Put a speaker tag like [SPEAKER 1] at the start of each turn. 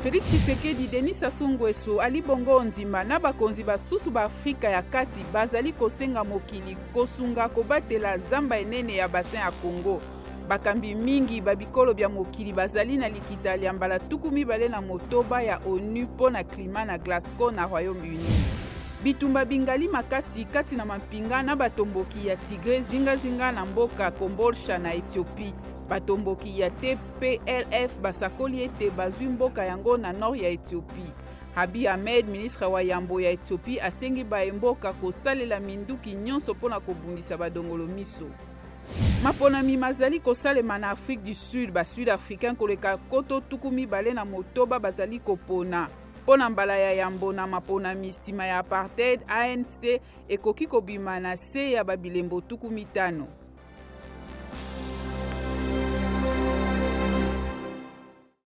[SPEAKER 1] Félix Tshisekedi, Denis Sassou Nguesso, Ali Bongo Ondimba na bakonzi basusu ba Afrika ya kati bazali kosenga mokili kosunga kobatela zamba enene ya bassin ya Congo. Bakambi mingi ba bikolo bya mokili bazali na likita lya mbala 26 ya ONU mpo na klima na Glasgow na Royaume-Uni. Bitumba bingali makasi kati na mampinga na batomboki ya Tigre zingazinga na mboka Kombolcha na Ethiopie. Batomboki ya TPLF basakoli ete bazwi mboka yango na nord ya Ethiopie. Abiy Ahmed, ministre wa yambo ya Ethiopie, asengi baye mboka kosalela minduki nyonso mpo na kobundisa badongolo miso. Maponami mazali kosalema na Afrique du Sud. Ba Sud-Africains koleka nkoto 26 bazali kopona mpo na mbala ya yambo na maponami nsima ya apartheid. ANC ekoki kobima na se ya babilembo 50.